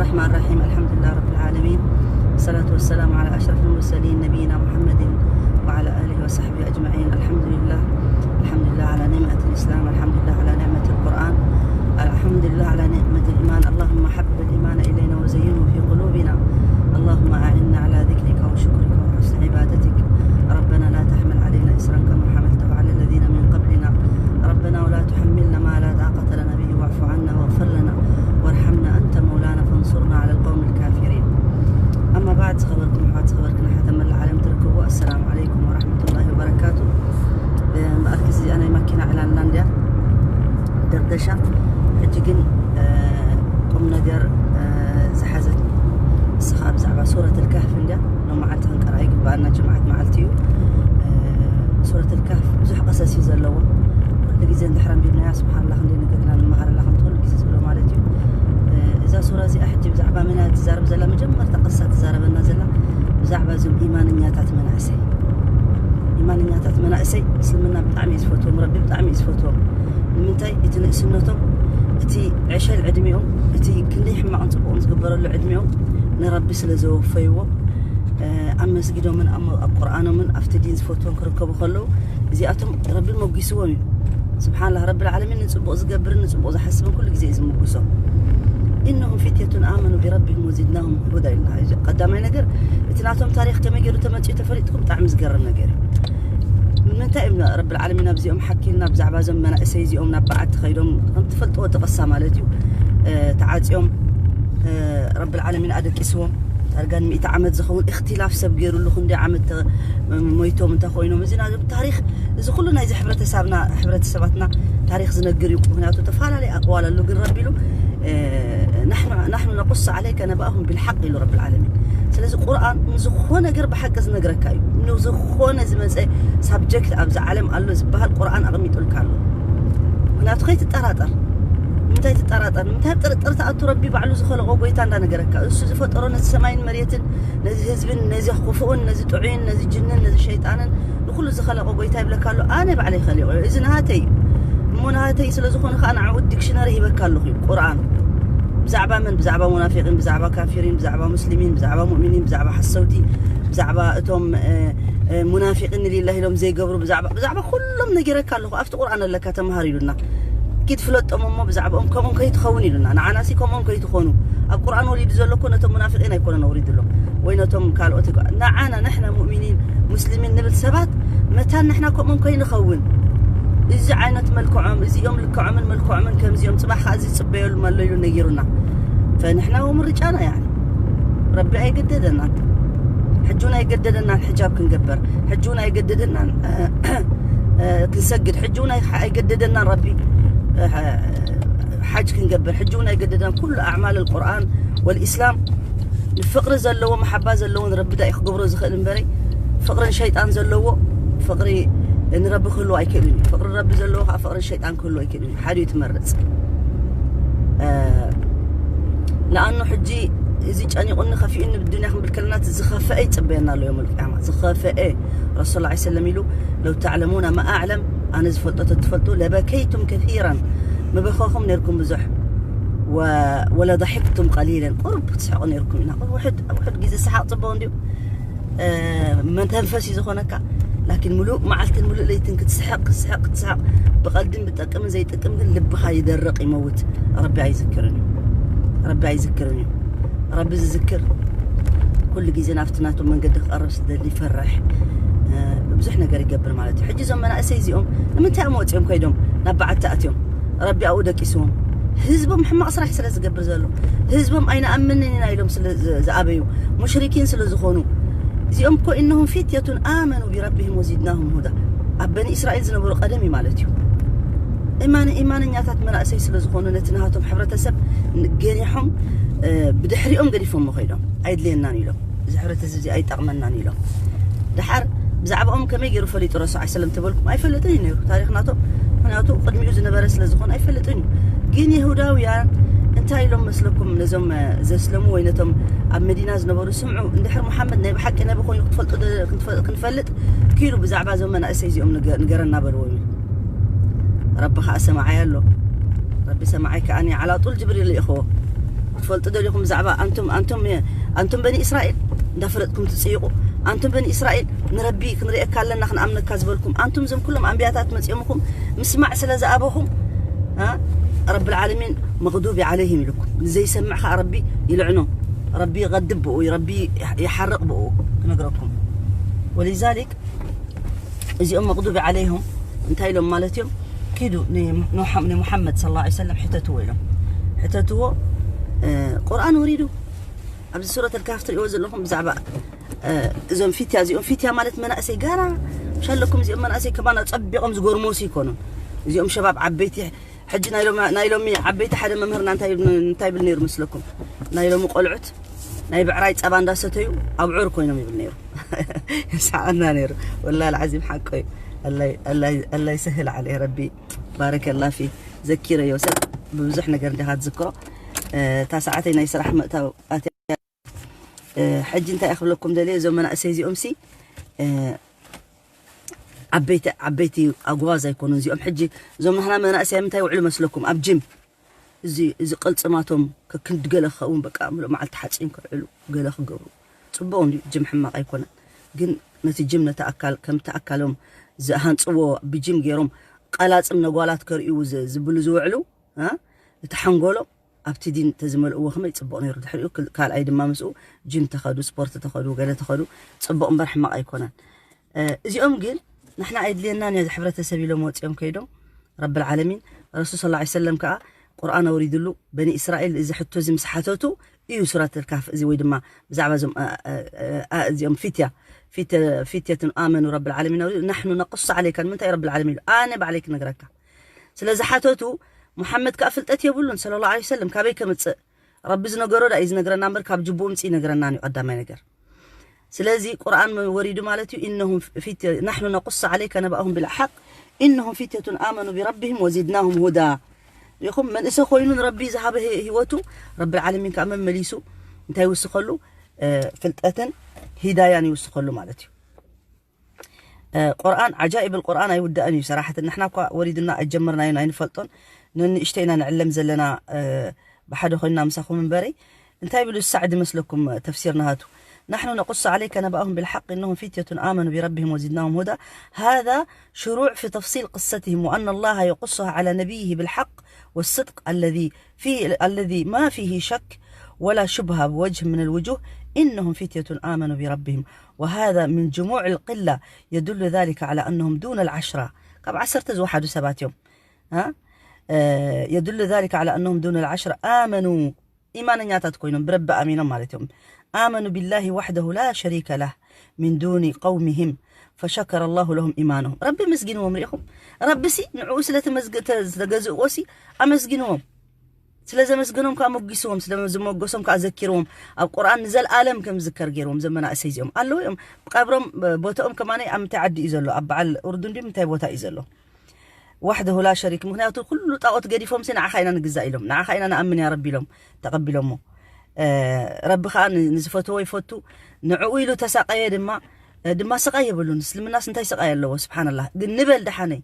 الرحمن الرحيم. الحمد لله رب العالمين. والصلاة والسلام على أشرف المرسلين نبينا محمد وعلى آله وصحبه أجمعين. الحمد لله. الحمد لله على نعمة الإسلام. الحمد لله على نعمة القرآن. الحمد لله على نعمة الإيمان. اللهم حبب الإيمان إلينا وزينه في قلوبنا. اللهم أعنا على ذكرك وشكرك وحسن عبادتك. ربنا لا تحمل علينا إصرا كما حملته على الذين من قبلنا. ربنا ولا تحملنا ما لا طاقة لنا به واعف عنا واغفر لنا وارحمنا أنت مولانا فانصرنا على القوم الكافرين. أما بعد، ዝኸበርኩም ኣሕዋት፣ ዝኸበርክን ኣሓት ኣብ መላእ ዓለም ትርከቡ፣ ኣሰላሙ ዓለይኩም ወራሕመቱላሂ ወበረካቱ። እምበኣር ክዚ ኣናይ ማኪና ዕላልና እንድያ ደርደሻ። ሕጂ ግን ቁም ነገር ዝሓዘት ንስኻ ብዛዕባ ሱረት ልካህፍ እንድያ ሎም መዓልቲ ክንቀርኣ ይግባኣና። ጅምዓት መዓልቲ እዩ። ሱረት ልካህፍ ብዙሕ ቀሰስ እዩ ዘለዎ። ኩሉ ግዜ እንድሕር ኣንቢብናያ ስብሓንላ ክንደይ ነገር ኢና ንመሃረላ ከምቲ ኩሉ ግዜ ዝብሎ ማለት እዩ። እዛ ሱራ እዚኣ ሕጂ ብዛዕባ መን እያ ትዛረብ ዘላ? መጀመርታ ቀሳ ትዛረበና ዘላ ብዛዕባ እዞም ኢማንኛታት መናእሰይ። ኢማንኛታት መናእሰይ እስልምና ብጣዕሚ እዩ ዝፈትዎም፣ ረቢ ብጣዕሚ እዩ ዝፈትዎም። ንምንታይ? እቲ ንእስነቶም፣ እቲ ዕሸል ዕድሚኦም፣ እቲ ክንደይ ሕማቕን ፅቡቕን ዝግበረሉ ዕድሚኦም ንረቢ ስለ ዘወፈይዎ፣ ኣብ መስጊዶምን ኣብ ቁርኣኖምን ኣብቲ ዲን ዝፈትዎም ክርከቡ ከለዉ እዚኣቶም ረቢ መጒስዎም እዩ። ስብሓንላህ፣ ረቢ ልዓለሚን ንፅቡቕ ዝገብርን ንፅቡቕ ዝሓስብን ኩሉ ግዜ እዩ ዝምጉሶም። ኢነሁም ፊትየቱን ኣመኑ ቢረቢህም ወዚድናሁም ሁዳ ኢልና። ቀዳማይ ነገር እቲ ናቶም ታሪክ ከመይ ገይሩ ተመፅኡ ተፈሊጥኩም ብጣዕሚ ዝገርም ነገር እዩ። ንምንታይ እዮም ረቢ ልዓለሚን ኣብዚኦም ሓኪልና ብዛዕባ እዞም መናእሰይ እዚኦም ናብ በዓቲ ከይዶም ከም ትፈልጥዎ ተቐሳ ማለት እዩ ተዓፅዮም ረቢ ልዓለሚን ኣደቂስዎም ዳርጋ ንሚእቲ ዓመት ዝኸውን እክትላፍ ሰብ ገይሩሉ ክንደይ ዓመት ሞይቶም እንተ ኮይኖም እዚ ናዞም ታሪክ እዚ ኩሉ ናይዚ ሕብረተሰብና ሕብረተሰባትና ታሪክ ዝነግር እዩ። ምክንያቱ ተፈላለየ ኣቅዋል ኣሎ ግን ረቢሉ ናሕኑ ነቁሱ ዓለይከ ነባእሁም ቢልሓቅ ኢሉ ረቢ ልዓለሚን። ስለዚ ቁርኣን ንዝኾነ ነገር ብሓቂ ዝነግረካ እዩ። ንዝኾነ ዝመፀ ሳብጀክት ኣብዚ ዓለም ኣሎ ዝበሃል ቁርኣን ኣቐሚጡልካ ኣሎ። ምክንያቱ ከይትጠራጠር። ንምንታይ ትጠራጠር? ንምንታይ ኣብ ጥርጥር ትኣቱ? ረቢ ባዕሉ ዝኸለቆ ጎይታ እንዳነገረካ እሱ ዝፈጠሮ ነዚ ሰማይን መሬትን ነዚ ህዝብን ነዚ ክፉእን ነዚ ጥዑይን ነዚ ጅንን ነዚ ሸይጣንን ንኩሉ ዝኸለቆ ጎይታ ይብለካ ኣሎ። ኣነ ባዕለይ ከሊቆ እዚ ናሃተይ እሞ ናሃተይ ስለ ዝኾነ ከዓ ንዕኡ ዲክሽነሪ ሂበካ ኣለኹ እዩ ቁርኣን። ብዛዕባ መን? ብዛዕባ ሙናፊቂን ብዛዕባ ካፊሪን ብዛዕባ ሙስሊሚን ብዛዕባ ሙእሚኒን ብዛዕባ ሓሰውቲ ብዛዕባ እቶም ሙናፊቂን ሊላህ ኢሎም ዘይገብሩ ብዛዕባ ብዛዕባ ኩሎም ነጊረካ ኣለኹ። ኣብቲ ቁርኣን ኣለካ ተምሃር ኢሉና። ኪድ ፍለጦም እሞ ብዛዕባኦም ከምኦም ከይትኸውን ኢሉና። ንዓናሲ ከምኦም ከይትኾኑ ኣብ ቁርኣን ወሪዱ ዘሎ እኮ ነቶም ሙናፊቂን ኣይኮነን ኣውሪድሎም ወይ ነቶም ካልኦት ኣይኮ- ንዓና ንሕና ሙእሚኒን ሙስሊሚን ንብል ሰባት መታን ንሕና ከምኦም ከይንኸውን እዚ ዓይነት መልክዖም እዚኦም ልክዖምን መልክዖምን ከምዚኦም ፅባሕ ከዓ እዚ ፅበየሎም ኣሎ ኢሉ ነጊሩና። ፈንሕና ወምርጫና ያኒ ረቢ ኣይገደደናን። ሕጂ እውን ኣይገደደናን ሕጃብ ክንገበር፣ ሕጂ እውን ኣይገደደናን ክንሰግድ፣ ሕጂ እውን ኣይገደደናን ረቢ ሓጅ ክንገብር፣ ሕጂ እውን ኣይገደደናን። ኩሉ ኣዕማል ቁርኣን ወልኢስላም ንፍቅሪ ዘለዎ መሓባ ዘለዎ ንረቢ ዳኢ ክገብሮ ዝኽእል እምበረይ ፍቅርን ሸይጣን ዘለዎ ፍቅሪ ንረቢ ክህልዎ ኣይክእልን እዩ። ፍቅሪ ረቢ ዘለዎ ከዓ ፍቅርን ሸይጣን ክህልዎ ኣይክእልን እዩ። ሓደ እዩ ትመርፅ። ንኣኑ ሕጂ እዚ ጨኒቑኒ ከፊኡኒ ብዱንያ ክንብል ከለና ዝኸፈአ ይፅበየና ኣሎ ዮም ልቅያማ። ዝኸፈአ ረሱል ላ ሰለም ኢሉ ለው ተዕለሙና ማ ኣዕለም ኣነ ዝፈልጦ ተትፈልጡ ለበከይቱም ከሲራን ምበኸኹም ነርኩም ብዙሕ ወለضحክቱም ቀሊለን ቁሩብ ክትስሕቑ ነርኩም ኢና። ውሕድ ውሕድ ግዜ ሰሓቕ ፅቡቕ እንድዩ መተንፈሲ ዝኾነካ ላኪን ሙሉእ መዓልትን ሙሉእ ለይትን ክትስሕቕ ክትስሕቕ ክትስሕቕ ብቐልድን ብጠቅምን ዘይጥቅም ግን ልብኻ ይደርቕ ይመውት። ረቢ ኣይዝክርን እዩ። ረቢ ኣይዝክርን እዩ። ረቢ ዝዝክር ኩሉ ግዜ ናብቲ ናቱ መንገዲ ክቐርብ ዝደሊ ይፈርሕ። ብዙሕ ነገር ይገብር ማለት እዩ። ሕጂ እዞም መናእሰይ እዚኦም ንምንታይ እዮም ወፂኦም ከይዶም ናብ በዓቲ ኣትዮም? ረቢ ኣብኡ ደቂስዎም። ህዝቦም ሕማቕ ስራሕ ስለ ዝገብር ዘሎ ህዝቦም ኣይንኣምንን ኢና ኢሎም ስለ ዝኣበዩ ሙሽሪኪን ስለ ዝኾኑ እዚኦም እኮ እነሁም ፊትየቱን ኣመኑ ቢረቢህም ወዚድናሁም ሁዳ ኣብ በኒ እስራኤል ዝነበሩ ቀደም እዩ ማለት እዩ። እማን ኢማነኛታት መናእሰይ ስለ ዝኾኑ ነቲ ናሃቶም ሕብረተሰብ ገኒሖም ብድሕሪኦም ገዲፎም ከይዶም ኣይድልየናን ኢሎም እዚ ሕብረተሰብ እዚ ኣይጠቕመናን ኢሎም ድሓር ብዛዕባኦም ከመይ ገይሩ ፈሊጡ ረሱል ዓ ሰለም ተበልኩም ኣይፈልጥን እዩ ነይሩ ታሪክ ናቶም። ምክንያቱ ቅድሚኡ ዝነበረ ስለ ዝኾነ ኣይፈልጥን እዩ። ግን የሁዳውያን እንታይ ኢሎም መስለኩም ነዞም ዘስለሙ ወይ ነቶም ኣብ መዲና ዝነበሩ ስምዑ እንድሕር መሓመድ ናይ ብሓቂ ነቢ ኮይኑ ክትፈልጡ ክንፈልጥ ኪሉ ብዛዕባ እዞም መናእሰይ እዚኦም ንገረና በልዎም እዩ። ረቢ ከዓ ሰማዓይ ኣሎ። ረቢ ሰማዓይ ከዓ ዓላጡል ጅብሪል ልኢኽዎ። ትፈልጡ ደሊኹም ብዛዕባ ኣንቱም ኣንቱም ኣንቱም በኒ እስራኤል እንዳፈለጥኩም ትጽይቑ። ኣንቱም በኒ እስራኤል ንረቢ ክንርእየካ ኣለና ክንኣምነካ ዝበልኩም ኣንቱም፣ እዞም ኩሎም ኣንብያታት መጺኦምኹም ምስማዕ ስለ ዝኣበኹም፣ ረብል ዓለሚን መቕዱቢ ዓለይሂም ኢልኩም። ንዘይሰምዕ ከዓ ረቢ ይልዕኖ። ረቢ ይቐድብ ብኡ፣ ረቢ ይሓርቕ ብኡ። ክነግረኩም ወሊዛሊክ እዚኦም መቕዱቢ ዓለይሁም እንታይ ኢሎም ማለት እዮም? ኪዱ ንሙሓመድ ስለ ላ ሰለም ሕተትዎ ኢሎም። ሕተትዎ። ቁርኣን ወሪዱ ኣብዚ ሱረት ኣልካፍ ትሪእዎ ዘለኹም ብዛዕባ እዞም ፊትያ እዚኦም፣ ፊትያ ማለት መናእሰይ ጋና ሻለኩም። እዚኦም መናእሰይ ከማን ኣፀቢቖም ዝጎርመሱ ይኮኑን። እዚኦም ሸባብ ዓበይቲ ሕጂ ናይ ሎሚ ዓበይቲ ሓደ መምህርና እንታይ ይብል ነይሩ መስለኩም? ናይ ሎሚ ቆልዑት ናይ ብዕራይ ፀባ እንዳሰተዩ ኣብዑር ኮይኖም ይብል ነይሩ። የስሓቐና ነይሩ። ወላ ልዓዚም ሓቆ እዩ። ኣላይ ስህል ዓለ ረቢ። ባረከላ ፊ። ዘኪረዮ ሰብ ብብዙሕ ነገር እንዲኻ ትዝክሮ። እታ ሰዓተይ ናይ ስራሕ ምእታው ኣትያ። ሕጂ እንታይ ክብለኩም ደልየ፣ እዞም መናእሰይ እዚኦም ሲ ዓበይቲ ዓበይቲ ኣጉባዝ ኣይኮኑን እዚኦም። ሕጂ እዞም ናህና መናእሰይ ምንታይ ውዕሉ መስለኩም? ኣብ ጅም እዚ እዚ ቅልጽማቶም ከክንድ ገለ ክኸውን በቃ ምሉእ መዓልቲ ሓጺን ክውዕሉ ገለ ክገብሩ። ጽቡቕ እንዲ ጅም ሕማቕ ኣይኮነን፣ ግን ነቲ ጅም ነቲ ኣካል ከምቲ ኣካሎም ዝሃንጽዎ ብጅም ገይሮም ቀላጽም ነጓላት ከርእዩ ዝብሉ ዝውዕሉ፣ እቲ ሓንጎሎም ኣብቲ ዲን ተዝመልእዎ ከመይ ጽቡቕ ነይሩ። ድሕሪኡ ካልኣይ ድማ ምስኡ ጅም ተኸዱ፣ ስፖርት ተኸዱ፣ ገለ ተኸዱ፣ ጽቡቕ እምበር ሕማቕ ኣይኮነን። እዚኦም ግን ንሕና ኣይድልየናን እያ፣ እዚ ሕብረተሰብ ኢሎም ወፂኦም ከይዶም። ረብል ዓለሚን ረሱል ስለ ላ ሰለም ከዓ ቁርኣን ኣውሪድሉ። በኒ እስራኤል እዚ ሕቶ እዚ ምስ ሓተቱ እዩ ሱረት ልካፍ እዚ ወይ ድማ ብዛዕባ እዞም እዚኦም ፊትያ ፊትየትን ኣመኑ ረብል ዓለሚን ኣውሪዱ። ናሕኑ ነቁሱ ዓለይካ ንምንታይ ረብል ዓለሚን ኢሉ ኣነ ባዕለይ ክነግረካ ስለ ዝሓተቱ። ሙሓመድ ከዓ ፍልጠት የብሉን ስለ ላ ሰለም ካበይ ከምፅእ ረቢ ዝነገሮ ዳ እዩ ዝነግረና እምበር ካብ ጅቡኡ ምጽእ ይነግረና እዩ ቀዳማይ ነገር። ስለዚ ቁርኣን ወሪዱ ማለት እዩ። إنهم فتية نحن نقص عليك نبأهم بالحق إنهم فتية آمنوا بربهم وزدناهم هدى። ይኹም መንእሰ ኮይኑ ንረቢ ዝሃበ ህይወቱ ረቢ ዓለሚን ከዓ መመሊሱ እንታይ ይውስኸሉ? ፍልጠትን ሂዳያን ይውስኸሉ ማለት እዩ። ቁርኣን ዓጃኢብ ቁርኣን ኣይውዳእን እዩ ሰራሕትን። ንሕና እኳ ወሪድና ኣይጀመርናዮን ኣይንፈልጦን። ነንእሽተይና ንዕለም ዘለና ብሓደ ኮይንና ምሳኹም እምበረይ። እንታይ ብሉ ሳዕዲ መስለኩም ተፍሲር ናሃቱ? نحن نقص عليك نبأهم بالحق إنهم فتية آمنوا بربهم وزدناهم هدى. هذا شروع في تفصيل قصتهم وأن الله يقصها على نبيه بالحق والصدق الذي فيه الذي ما فيه شك ولا شبهة بوجه من الوجوه. إنهم فتية آمنوا بربهم وهذا من جموع القلة يدل ذلك على أنهم دون العشرة. ካብ ዓሰርተ ዝወሓዱ ሰባት እዮም። يدل ذلك على أنهم دون العشرة آمنوا. ኢማነኛታት ኮይኖም ብረቢ ኣሚኖም ማለት እዮም። آمنوا بالله وحده لا شريك له من دون قومهم فشكر الله لهم إيمانهم. ረቢ መስጊንዎም ርኢኹም። ረቢ ሲ ንዕኡ ስለ ተገዝእዎ ሲ ኣመስጊንዎም። ስለ ዘመስገኖም ከዓ ሞጊስዎም፣ ስለ ዝመጎሶም ከዓ ዘኪርዎም። ኣብ ቁርኣን ንዘለኣለም ከም ዝከር ገይርዎም። ዘመና እሰይ እዚኦም ኣለዉ እዮም። ቀብሮም ቦታኦም ከማነይ ኣብ ምንታይ ዓዲ እዩ ዘሎ? ኣብ በዓል ኡርዱን ድዩ ምንታይ ቦታ እዩ ዘሎ? ዋሕደሁ ላ ሸሪክ። ምክንያቱ ኩሉ ጣዖት ገዲፎም ሲ ንዓኻ ኢና ንግዛእ ኢሎም፣ ንዓኻ ኢና ንኣምን ያ ረቢ ኢሎም ተቐቢሎሞ። ረቢ ከዓ ንዝፈትዎ ይፈቱ። ንዕኡ ኢሉ ተሳቀየ ድማ ድማ ስቃይ የብሉን። እስልምናስ እንታይ ስቃይ ኣለዎ? ስብሓንላህ። ግን ንበል ደሓነይ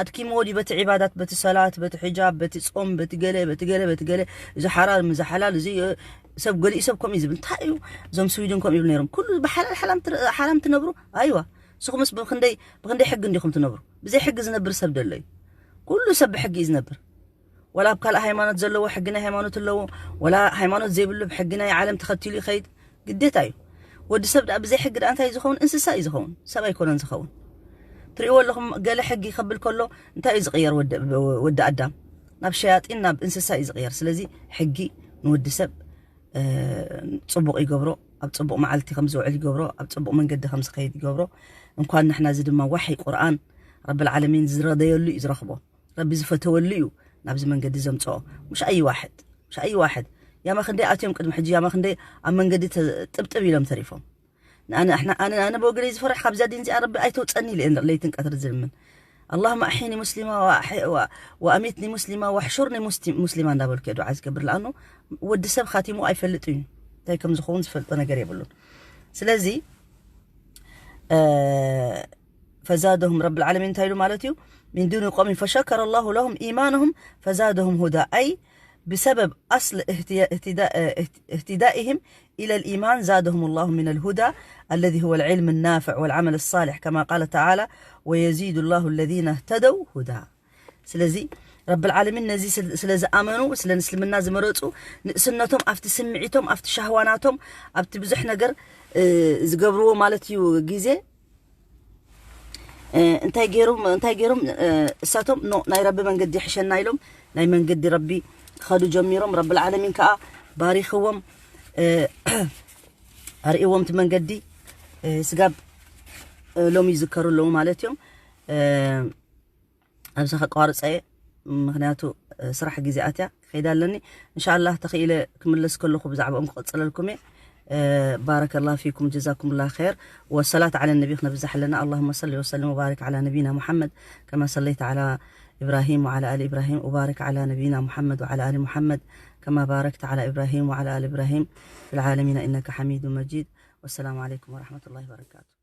ኣድኪምዎ ድዩ በቲ ዒባዳት፣ በቲ ሰላት፣ በቲ ሕጃብ፣ በቲ ጾም፣ በቲ ገለ በቲ ገለ በቲ ገለ፣ እዚ ሓራም እዚ ሓላል፣ እዚ ሰብ ገሊኡ ሰብ ከምኡ እዩ ዝብል። እንታይ እዩ? እዞም ስዊድን ከምኡ ይብሉ ነይሮም። ኩሉ ብሓላል ሓራም ትነብሩ? ኣይዋ። ንስኹምስ ብክንደይ ብክንደይ ሕጊ እንዲኹም ትነብሩ? ብዘይ ሕጊ ዝነብር ሰብ ደሎ እዩ። ኩሉ ሰብ ብሕጊ እዩ ዝነብር። ወላ ኣብ ካልእ ሃይማኖት ዘለዎ ሕጊ ናይ ሃይማኖት ኣለዎ፣ ወላ ሃይማኖት ዘይብሉ ብሕጊ ናይ ዓለም ተኸቲሉ ይኸይድ። ግዴታ እዩ። ወዲ ሰብ ደኣ ብዘይ ሕጊ ደኣ እንታይ እዩ ዝኸውን? እንስሳ እዩ ዝኸውን፣ ሰብ ኣይኮነን ዝኸውን። ትርእይዎ ኣለኹም፣ ገለ ሕጊ ይኸብል ከሎ እንታይ እዩ ዝቕየር? ወዲ ኣዳም ናብ ሸያጢን ናብ እንስሳ እዩ ዝቕየር። ስለዚ ሕጊ ንወዲ ሰብ ፅቡቕ ይገብሮ፣ ኣብ ፅቡቕ መዓልቲ ከም ዝውዕል ይገብሮ፣ ኣብ ፅቡቕ መንገዲ ከም ዝኸይድ ይገብሮ። እንኳን ንሕና እዚ ድማ ዋሕይ ቁርኣን ረብል ዓለሚን ዝረደየሉ እዩ ዝረኽቦ። ረቢ ዝፈተወሉ እዩ ናብዚ መንገዲ ዘምፅኦ። مش أي واحد، مش أي واحد. ያማ ክንደይ ኣትዮም ቅድሚ ሕጂ፣ ያማ ክንደይ ኣብ መንገዲ ጥብጥብ ኢሎም ተሪፎም። ኣነ ኣነ ኣነ ብወገነይ ዝፈርሕ ካብዛ ዲን እዚኣ ረቢ ኣይተውፀኒ ኢለ እየ ለይትን ቀትሪ ዝልምን። اللهم أحيني مسلمة وأمتني مسلمة واحشرني مسلمة እንዳበልኩ እየ ዱዓ ዝገብር። ለኣኑ ወዲ ሰብ ካቲሙ ኣይፈልጥ እዩ፣ እንታይ ከም ዝኸውን ዝፈልጦ ነገር የብሉን። ስለዚ ፈዛደሁም ረብል ዓለሚን እንታይ ኢሉ ማለት እዩ? من دون قوم فشكر الله لهم إيمانهم فزادهم هدى. ኣይ بسبب أصل اهتدائهم إلى الإيمان زادهم الله من الهدى الذي هو العلم النافع والعمل الصالح، كما قال تعالى: ويزيد الله الذين اهتدوا هدى. ስለዚ ረብል ዓለሚን ነዚ ስለ ዝኣመኑ፣ ስለ እስልምና ዝመረፁ፣ ንእስነቶም ኣብቲ ስምዒቶም፣ ኣብቲ ሻህዋናቶም፣ ኣብቲ ብዙሕ ነገር ዝገብርዎ ማለት እዩ ግዜ እንታይ ገይሮም እንታይ ገይሮም እሳቶም ኖ ናይ ረቢ መንገዲ ይሕሸና ኢሎም ናይ መንገዲ ረቢ ክኸዱ ጀሚሮም። ረብል ዓለሚን ከዓ ባሪኽዎም፣ ኣርእዎም እቲ መንገዲ። ስጋብ ሎሚ ይዝከሩ ኣለዉ ማለት እዮም። ኣብዚ ከቋርፀ እየ፣ ምክንያቱ ስራሕ ግዜ ኣትያ ክኸይድ ኣለኒ። እንሻላ ተኽኢለ ክምለስ ከለኹ ብዛዕባኦም ክቐፅለልኩም እየ። ባረከላ ፊኩም ጀዛኩም ላ ኸይር። ወሰላት ዓለ ነቢ ክነብዛሕ ኣለና። اللهم صل وسلم وبارك على نبينا محمد كما صليت على إبراهيم وعلى آل إبراهيم وبارك على نبينا محمد وعلى آل محمد كما باركت على إبراهيم وعلى آل إبراهيم في العالمين إنك حميد مجيد. والسلام عليكم ورحمة الله وبركاته.